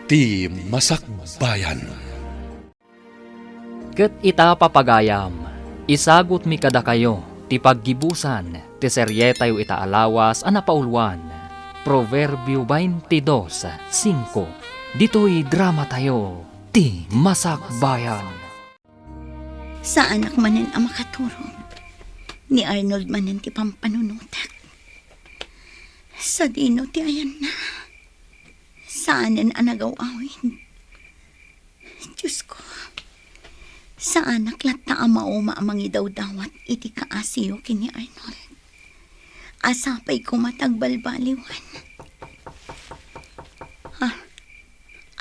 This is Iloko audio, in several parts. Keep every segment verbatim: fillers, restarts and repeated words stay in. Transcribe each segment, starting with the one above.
Ti Masakbayan. Ket ita, papagayam, isagutmi kadakayo ti paggibusan ti serietayo ita a lawas a napauluan, Proverbio twenty-two cinco. Ditoy dramatayo, Ti Masakbayan. Saanak manen a makaturog. Ni Arnold manen ti pampanunotek. Sadino ti ayanna? Saanen a nagaw-awid. Diosko, saanak latta a mauma a mangidawdawat iti kaasiyo ken ni Arnold. Sapay koma ta agbalbaliwan. Ha?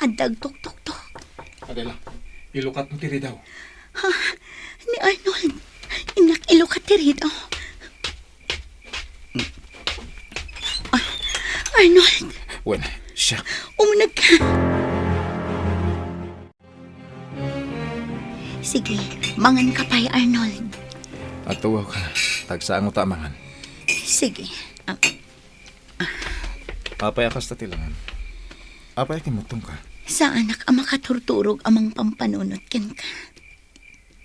Adda agtuktoktok. Adela, ilukatmo ti ridaw. Ha? Ni Arnold. Innak ilukat ti ridaw. Ah, Arnold. Wen, siak. Umuneg ka. Sige, mangan ka pay, Arnold. Agtugaw ka. Tagsaango ta a mangan. Sige. Ah, Apay a kasta ti langan? Apay a kimmutong ka? Saanak a makaturturog a mangpampanunot kenka.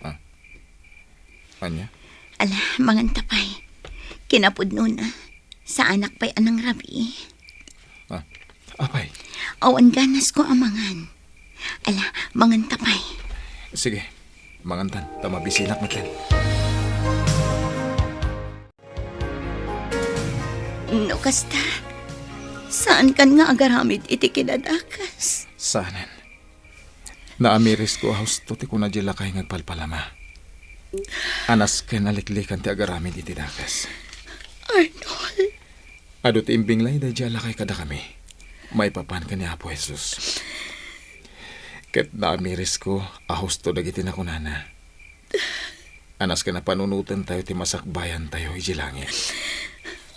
Ah. Ania? Ala, mangan ta pay. Kinapudnona, saanak pay a nangrabii. Ah. Apay? Awan ganasko a mangan. Ala, mangan ta pay. Sige, mangantan, ta mabisinak metten. No kasta, saankan nga agaramid iti kinadakes? Saanen. Naamirisko a husto ti kuna diay lakay nga agpalpalama. Anas ken a liklikan ti agaramid iti dakes. Arnold. Adu ti imbinglay daydiay a lakay kadakami maipapan ken ni Apo Jesus. Ket naamirisko a husto dagiti nakunana. Anas ken a panunotentayo ti masakbayantayo idiay langit.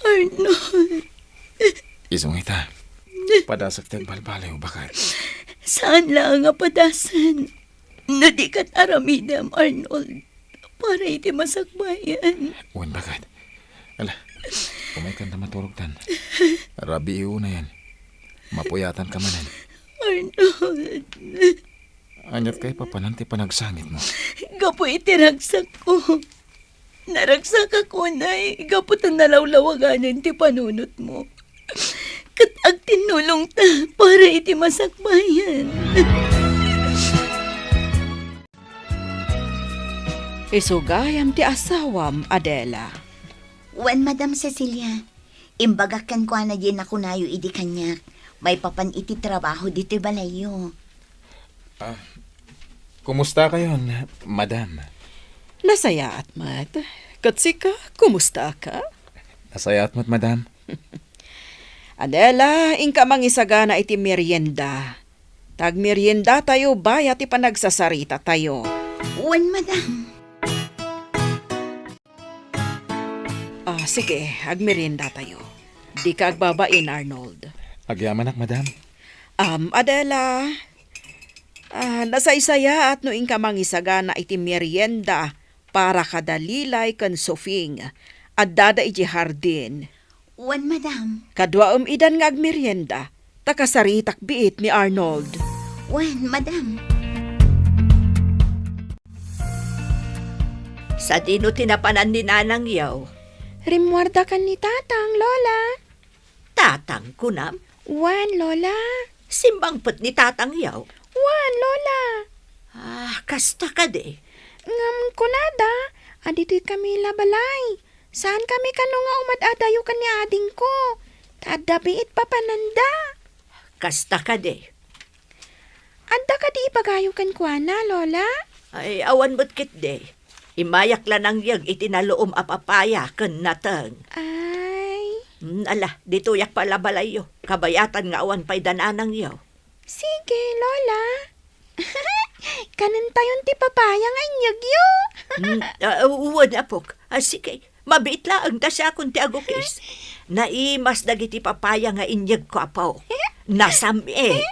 Arnold. Isu nga ita, padasek ti agbalbaliw, baket. Saan laeng a padasen no di ket aramidem, Arnold, para iti masakbayan. Wen, baket. Ala, umaykan ta maturogtan. Rabii unayen. Mapuyatanka manen. Arnold. Ania't kaipapanan ti panagsangitmo? Gapu iti ragsakko. Naragsakak unay gapu ta nalawlawaganen ti panunotmo. Ket agtinnulongta para iti masakbayan. Isu gayam ti asawam, Adela. Wen, Madam Cecilia. Imbagak kenkuana diay nakunayo idi kaniak maipapan iti trabaho ditoy balayyo. Ah, kumustakayon, madam? Nasayaat met. Ket sika, kumustaka? Nasayaat met, madam. Adela, inka mangisagana iti merienda. Ta agmeriendatayo bayat ti panagsasaritatayo. Wen, madam. Ah, sige, agmeriendatayo. Dika agbabain, Arnold. Agyamanak, madam. Am, Adela. Ah, nasaysayaat no inka mangisagana iti merienda para kada Lilay ken Sofing. Addada idiay hardin. Wen, madam. Kaduaem idan nga agmerienda, ta kasaritak biit ni Arnold. Wen, madam. Sadino ti napanan ni Nanang Yaw? Rimmuarda ken ni Tatang, Lola. Tatang, kunam? Wen, Lola. Simmangpet ni Tatang Yaw? Wen, Lola. Ah, kasta kadi? Ngem kunada, aditoy kami la balay. Saan kami kano nga umad-adayo ken ni adingko? Ta adda biit papananda. Kasta kadi? Adda kadi ibagayo kenkuana, Lola? Ay, awan met ketdi. Immayak la nangyeg iti naluom a papaya ken nateng. Ay. Mm, ala, ditoyak pay la balayyo. Kabayatan nga awan pay da Nanang Yaw. Sige, Lola. Kanentayon ti papaya nga inyegyo. Mm, ah, wen, apok. Ah, sige. Mabiit laeng ta siakon ti agukis. Naimas dagiti papaya nga inyegko, apo. Nasam-it.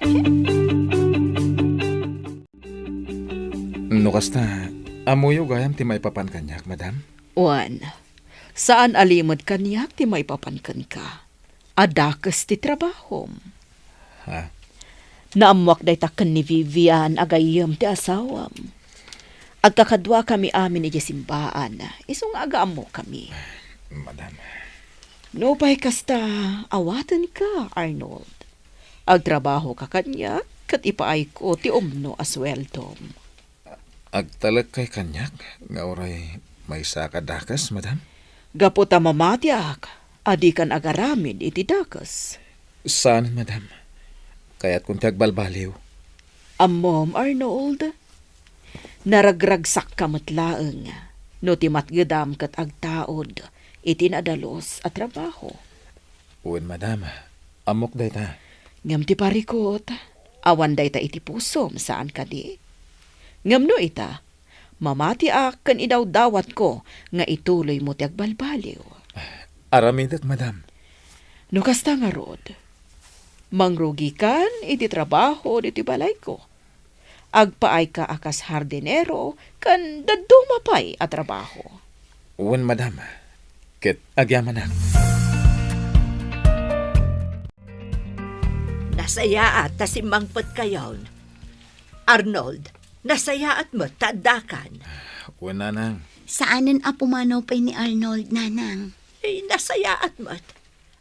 No kasta, ammoyo gayam ti maipapan kaniak, madam? Wen, saan a limed kaniak ti maipapan kenka. A dakes ti trabahom. Ha? Naammoak dayta ken ni Vivian a gayyem ti asawam. Agkakaduakami amin idiay simbaan, isu nga agaammokami. Madam. Nupay kasta, awatenka, Arnold. Agtrabahoka kaniak, ket ipaayko ti umno a sueldom. Agtalekkay kaniak nga uray maysaka dakes, madam? Gapu ta mamatiak a dikan agaramid iti dakes. Saan, madam. Kayatkon ti agbalbaliw. Ammom, Arnold, naragragsakka met laeng no ti matgedam ket agtaud iti nadalus a trabaho. Wen, madam. Ammok dayta. Ngem ti parikut, awan dayta iti pusom, saan kadi? Ngem no ita, mamatiak ken idawdawatko nga ituloymo ti agbalbaliw. Aramidek, madam. No kasta ngarud, mangrugikan iti trabaho ditoy balayko. Agpaayka a kas hardinero ken dadduma pay a trabaho. Wen, madam. Ket agyamanak. Nasayaat ta simmangpetkayon. Arnold, nasayaat met ta addakan. Wen, nanang. Saanen a pumanaw pay ni Arnold, nanang. Ay, nasayaat met.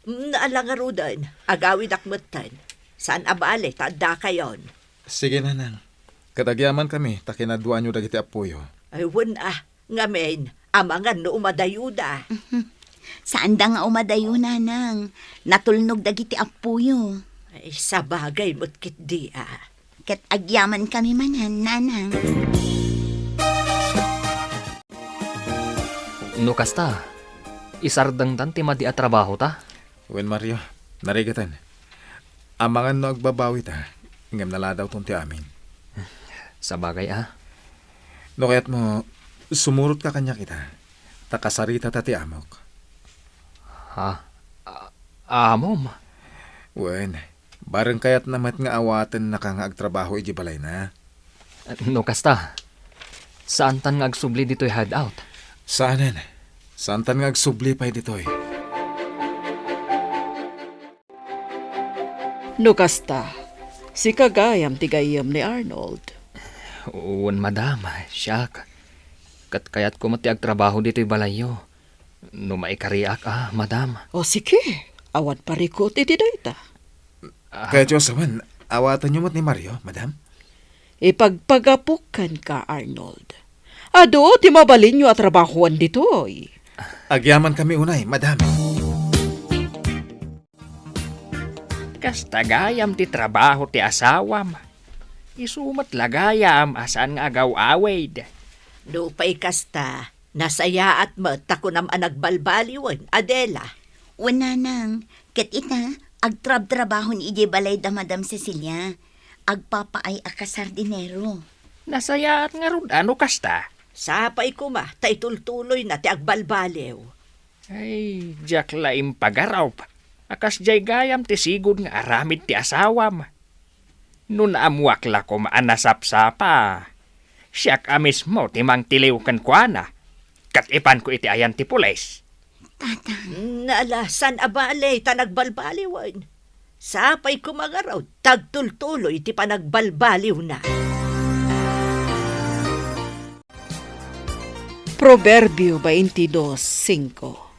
Mm, ala ngaruden, agawidak metten. Saan a bale ta addakayon. Sige, nanang. Ket agyamankami ta kinaduaanyo dagiti appoyo. Ay, wen a, ngamin, amangan no umadayoda. Saanda nga umadayo, nanang. Natulnog dagiti appoyo. Ay, sabagay met ketdi a. Ket agyamankami manen, nanang. No kasta, isardengtan ti madi a trabahota? Wen, Mario, narigaten. Amangan no agbabawita, ngem naladawton ti amin. Sabagay a. No kayatmo, sumurotka kaniak ita, ta kasaritata ti amok. Ha? A-, amom? Wen, bareng kayatna met nga awatennaka nga agtrabaho iti balayna. No kasta, saantan nga agsubli ditoy hideout? Saanen. Saantan nga agsubli pay ditoy. No kasta, sika gayam ti gayyem ni Arnold. Wen, madam, siak. Ket kayatko met ti agtrabaho ditoy balayyo. No maikariak a, madam. O, sige. Awan parikut iti dayta. Ah. Kayatyo a sawen, awatenyo met ni Mario, madam? Ipagpagapok kenka, Arnold. Adu ti mabalinyo a trabahoan ditoy. Agyamankami unay, madam. Kasta gayam ti trabaho ti asawam. Isu met la gayam a saan nga agaw-awid. Nupay kasta, nasayaat met ta kunam a nagbalbaliwen, Adela. Wen, nanang, ket ita, agtrabtrabahon idiay balay da Madam Cecilia. Agpapaay a kasardinero. Nasayaat ngarud a no kasta. Sapay koma ta itultuloyna ti agbalbaliw. Ay, diak la impagarup a kasdiay gayam ti sigud nga aramid ti asawam. No naammuak la koma a nasapsapa, siak a mismo ti mangtiliw kenkuana, ket ipanko iti ayan ti pulis. Tatang. Naalasan a bale ta nagbalbaliwen. Sapay koma ngarud ta agtultuloy ti panagbalbaliwna. Proverbio twenty-two cinco.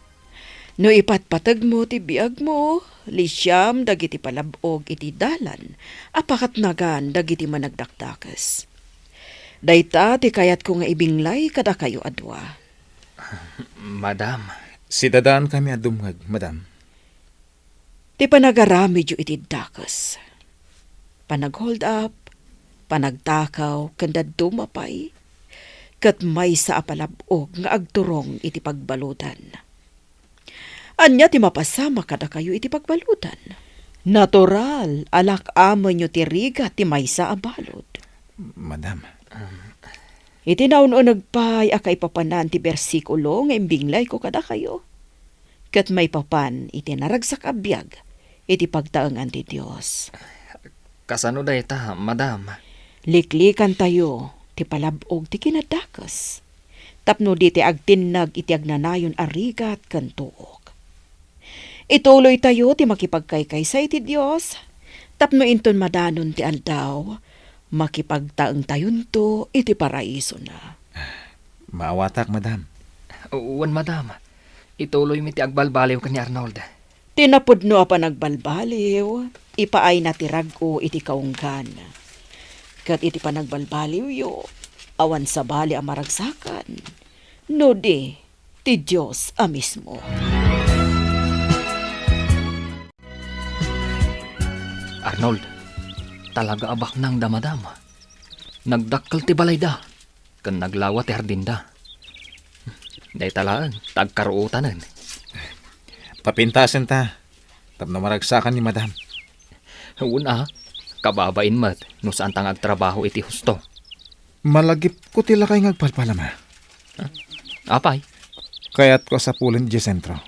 No ipatpategmo ti biagmo, lisiam dagiti palab-og iti dalan a pakatnagan dagiti managdakdakes. Dayta ti kayatko nga ibinglay kadakayo a dua. Madam. Sidadaankami a dumngeg, madam. Ti panagaramidyo iti dakes, panag-hold up, panagtakaw, ken dadduma pay, ket maysa a palab-og nga agturong iti pagbaludan. Ania ti mapasamak kadakayo iti pagbaludan? Natural a lak-amenyo ti rigat ti maysa a balud. Madam. Iti naun-uneg pay a kaipapanan ti bersikulo nga imbinglayko kadakayo, ket maipapan iti naragsak a biag iti pagtaengan ti Dios. Kasano dayta, madam? Liklikantayo ti palab-og ti kinadakes tapno di ti agtinnag iti agnanayon a rigat ken tuok. Ituloytayo ti makipagkaykaysa iti Dios Tapno inton madanon ti aldaw, makipagtaengtayonto iti paraisona. Maawatak, madam. Wen, madam. Ituloymi ti agbalbaliw ken ni Arnold. Ti napudno a panagbalbaliw, ipaayna ti rag-o iti kaunggan. Ket iti panagbalbaliwyo, awan sabali a maragsakan, no di ti Dios a mismo. Arnold, talaga a baknang da madam. Nagdakkel ti balayda, ken naglawa ti hardinda. Dayta laeng, ta agkaruotanen. Papintasenta, tapno maragsakan ni madam. Wen a, kababain met no saanta nga agtrabaho iti husto. Malagipko ti lakay nga agpalpalama. Ah, apay? Kayatko a sapulen idiay sentro,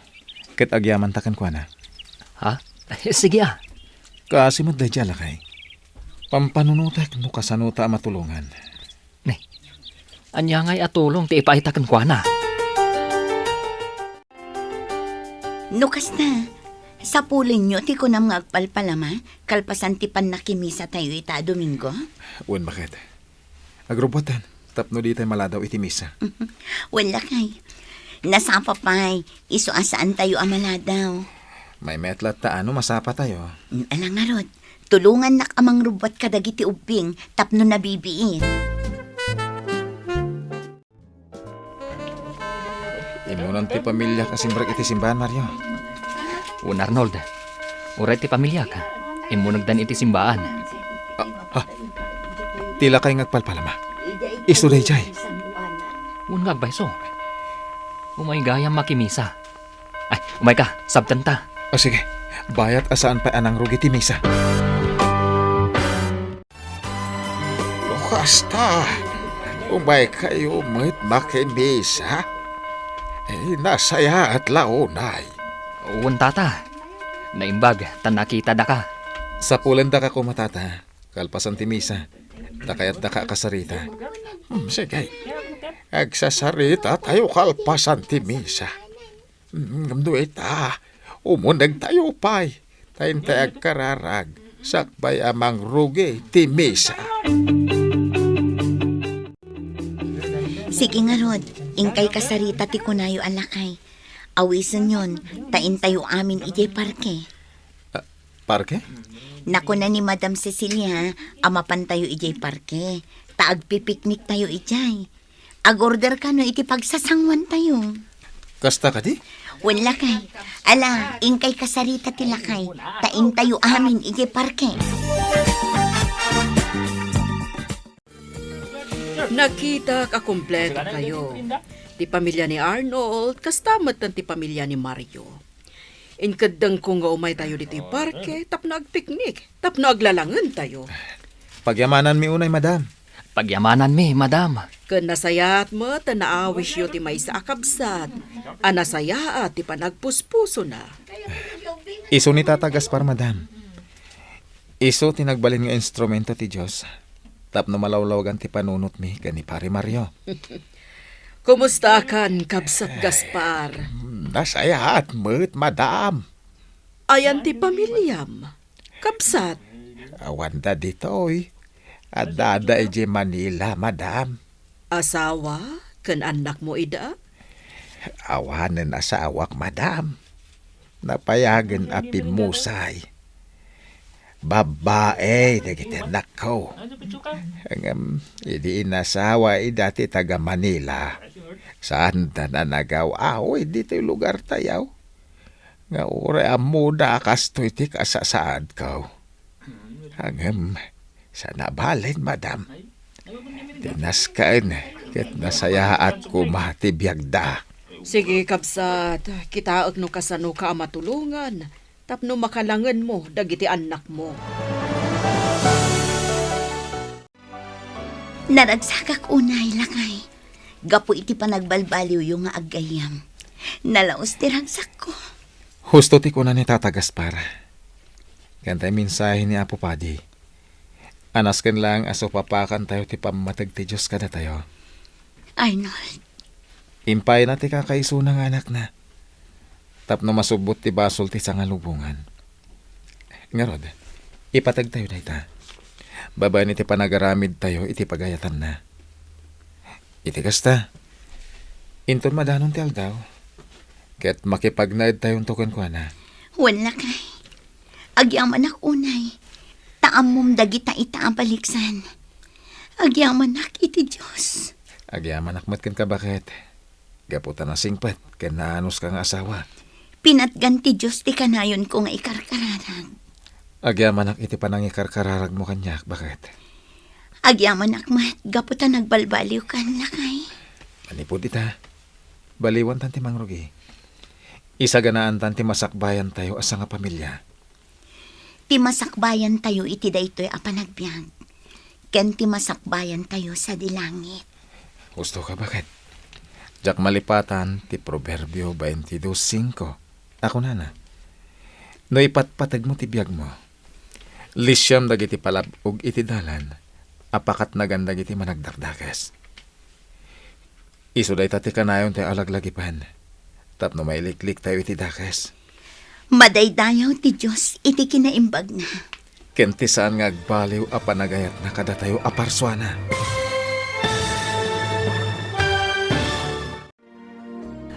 ket agyamanta kenkuana. Ha? Sige a. Kaasi met daydiay a lakay. Pampanunotek no kasanota a matulongan. Ne, ania ngay a tulong ti ipaayta kenkuana? No kasta, sapulenyo ti kunam nga agpalpalama kalpasan ti pannakimisatayo ita a Domingo? Wen, baket. Agrubbuatan tapno ditay maladaw iti misa. Wen, lakay. Nasapa pay, isu a saantayo a maladaw. Maymayat latta a no masapatayo. Ala ngarud, tulongannak a mangrubbuat kadagiti ubbing tapno nabibiit. Immunan ti pamiliak a simrek iti simbaan, Mario. Wen, Arnold. Uray ti pamiliak, immunegdan iti simbaan. Ah, ah. Ti lakay nga agpalpalama. Isu daydiay. Wen nga agpayso. Umay gayam makimisa. Ay, umayka, sabtenta. Ah, sige. Bayat a saan pay a nangrugi ti misa. No kasta, umaykayo met makimisa? Eh, nasayaat la unay. Wen, tata. Naimbag ta nakitadaka. Sapulendaka koma, tata, kalpasan ti misa, ta kayatdaka a kasarita. Hmm, sige. Agsasaritatayo kalpasan ti misa. Mm, ngem no ita, umunegtayo pay, ta intay agkararag, sakbay a mangrugi ti misa. Sige ngarud, inkay kasarita ti kunayo a lakay. Awisenyon, ta intayo amin idiay parke. Ah, parke? Nakuna ni Madam Cecilia a mapantayo idiay parke, ta agpipikniktayo idiay. Agorder kano iti pagsasanguantayo. Kasta kadi? Wen, lakay. Ala, inkay kasarita ti lakay, ta intayo amin iti parke. Nakitak a kompleto kayo. Ti pamilya ni Arnold, kasta met ti pamilya ni Mario. Inkeddengko nga umaytayo ditoy parke tapno agpiknik, tapno aglalangentayo. Pagyamananmi unay, madam. Pagyamananmi, madam. Ken nasayaat met ta naawisyo ti maysa a kabsat a nasayaat ti panagpuspusona. Isu ni Tata Gaspar, madam. Isu ti nagbalin nga instrumento ti Dios tapno malawlawagan ti panunotmi ken ni Pare Mario. Kumustakan, Kabsat Gaspar? Nasayaat met, madam. Ayan ti pamiliam, Kabsat? Awanda ditoy. Addada idiay Manila, madam. Asawa ken annakmo ida? Awanen asawak, madam. Napayagen a pimmusay. Babbai dagiti annakko. Ngem idi inasawa ida ti taga Manila, saanda nanagaw-awid ditoy lugartayo. Nga uray ammona a kastoy ti kasasaadko. Ngem, saan a balin, madam. Dinasken ket nasayaat koma ti biagda. Sige, kabsat, kitaek no kasanoka a matulongan tapno makalangenmo dagiti annakmo. Naragsakak unay, lakay, gapu iti panagbalbaliwyo nga aggayyem. Nalaus ti ragsakko. Husto ti kuna ni Tata Gaspar. Kantay mensahe ni Apo Padi. Anasken laeng a supapakantayo ti pammateg ti Dios kadatayo. Arnold. Impayna ti kakaisuna nga anakna tapno masubbot ti basol ti sangalubongan. Ngarud, Ipateg tayo dayta babaen iti panagaramid tayo iti pagayatanna. Iti kasta, inton madanon ti aldaw, ket makipagnaed tayonto kenkuana. Wen, lakay. Agyamanak unay, ta ammom dagita ita a baliksan. Agyamanak iti Dios. Agyamanak met kenka, baket. Gapu ta nasingpet ken naanuska nga asawa. Pinatgan ti Dios ti kanayonko nga ikarkararag. Agyamanak iti panangikarkararagmo kaniak, baket. Agyamanak met gapu ta nagbalbaliwkan, lakay. Manipud ita, baliwantan ti mangrugi. Isaganaantan ti masakbayantayo a sangapamilia. Ti masakbayantayo iti daytoy a panagbiag, ken ti masakbayantayo sadi langit. Husto ka, baket. Diak malipatan ti Proverbio twenty-two cinco a kunana, "No ipatpategmo ti biagmo, lisiam dagiti palab-og iti dalan a pakatnagan dagiti managdakdakes." Isu dayta ti kanayontayo a laglagipen tapno mailikliktayo iti dakes. Madaydayaw ti Dios iti kinaimbagna. Ken ti saan nga agbaliw a panagayatna kadatayo a parsuana.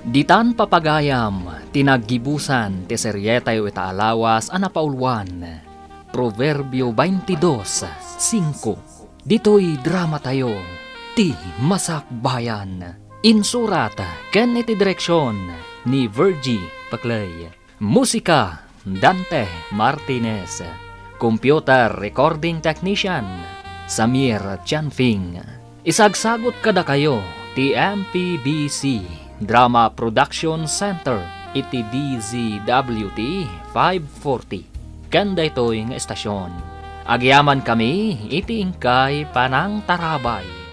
Ditan papagayam ti naggibusan ti serietayo ita a lawas a napauluan, Proverbio twenty-two cinco. Ditoy dramatayo, Ti Masakbayan. Insurat ken iti direksion ni Virgie Paclay. Musika, Dante Martinez. Computer recording technician, Samir Chanfing. Isagsagut kadakayo ti M P B C Drama Production Center iti D Z W T five forty. Ken daytoy nga estasion, agyamankami iti inkay panangtarabay.